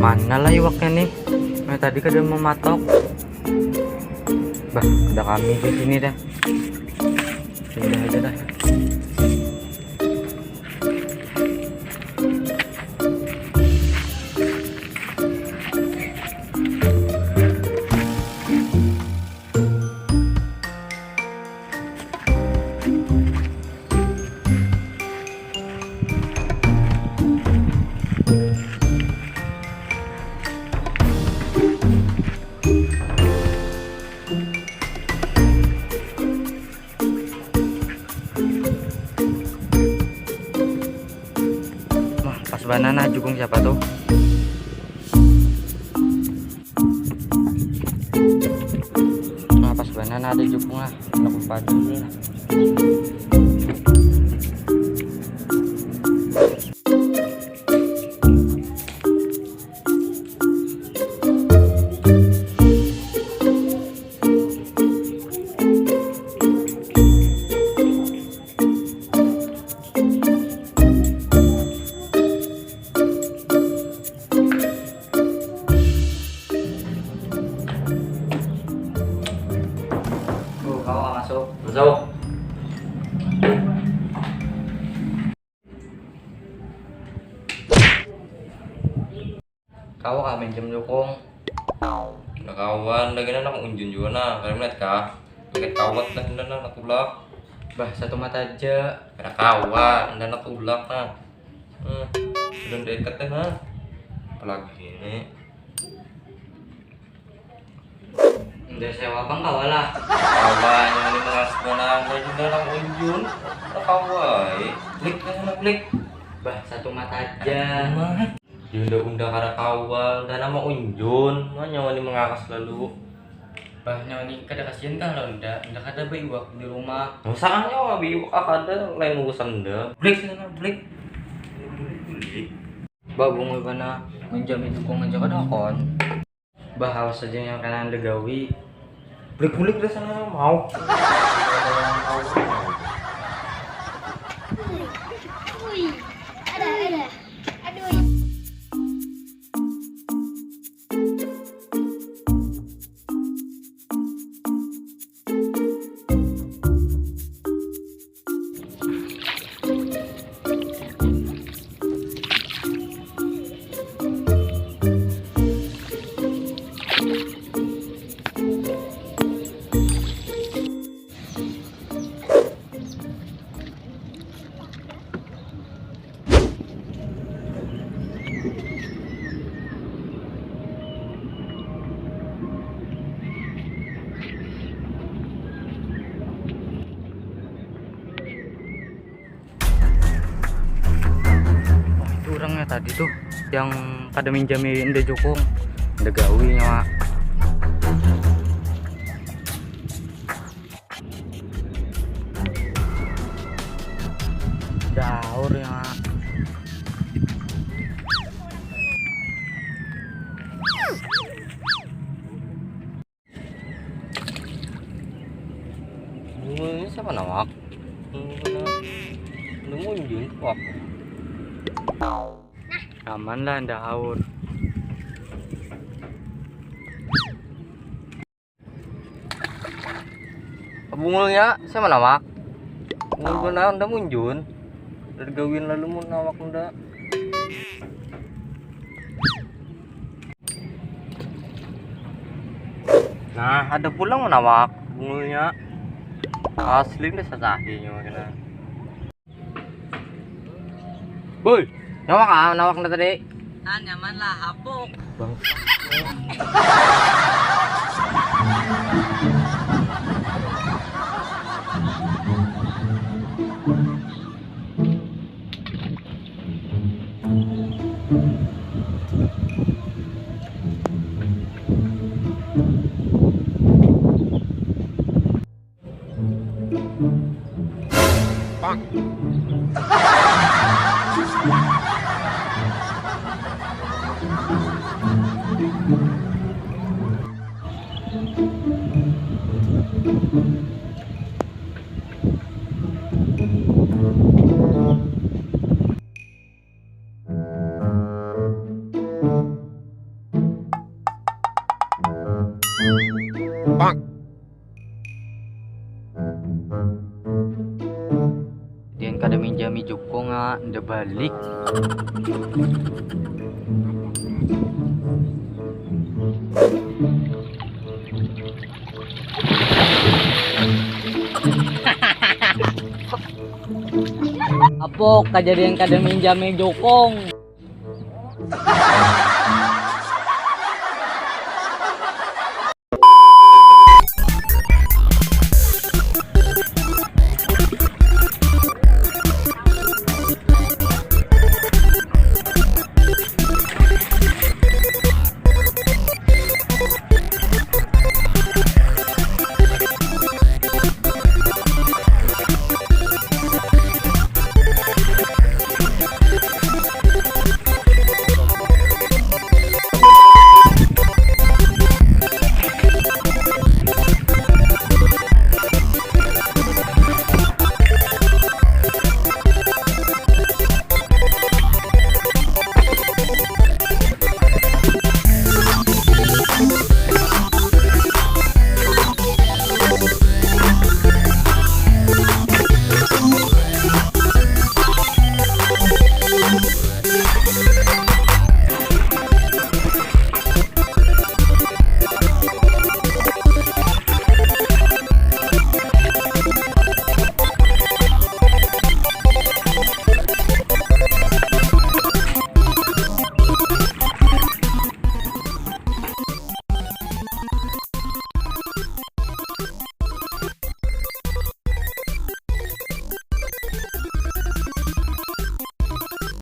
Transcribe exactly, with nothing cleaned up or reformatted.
Mana lah iwaknya nih? Nah, tadi kada mematok. Bah, ada kami di sini dah. Pindah aja dah. Wah, pas banana jukung siapa tuh? Nah, pas banana ada jukung lah. Nak padu lah. Tuh, kawa masuk. Masuk. Kawa kah minjem jukung? Nah, kawan, lagi anak unjun juga nah. Kalian lihat kah? Lihat kawat dah, dah, dah, tulak. Bah, satu mata aja. Kada kawa, dah, dah, tulak nah. Hmm, sudah dekat deh nah. Apalagi ini. Udah sewa bang kawa lah. Kawa yang ini mengaku menang, dah, dah, dah, unjun. Nah, kawa, eh. Klik, dah, dah, klik. Bah, satu mata aja. Mah. Diunda-unda kada kawa, unda nama unjun, ma nyawa ni mangaras lalu. Bah, nyawa ni kada kasian kah lawan unda? Unda kada baiwak di rumah. Masalah nyawa baiwak ah kada, lain urusan unda. Blik sana, blik. Bah, bungul bana, manjami jukung aja kada kon. Bah, awas aja yang kena anda gawi. Bulik-bulik dari sana, mau. Ui, ada, ada. Aduh. Oh, itu orangnya tadi tuh yang kada minjami enda jukung, enda gawi nyawa. Daur ya. Bunga ini siapa nawak? Bunga udah munjun wak. Aman lah, ndak haur. Bungulnya, saya manawak. Bungul benar, unda munjun. Dari gawin lalu mun nawak unda. Nah, ada pulang manawak bungulnya. Asli unda sasahinya kena. Boy, nyawa kah nawak na tadi? Ah, nyaman lah, hapuk. Bang. Kada minjami jukung, ah, nda balik. Apa kajadian kada minjami jukung?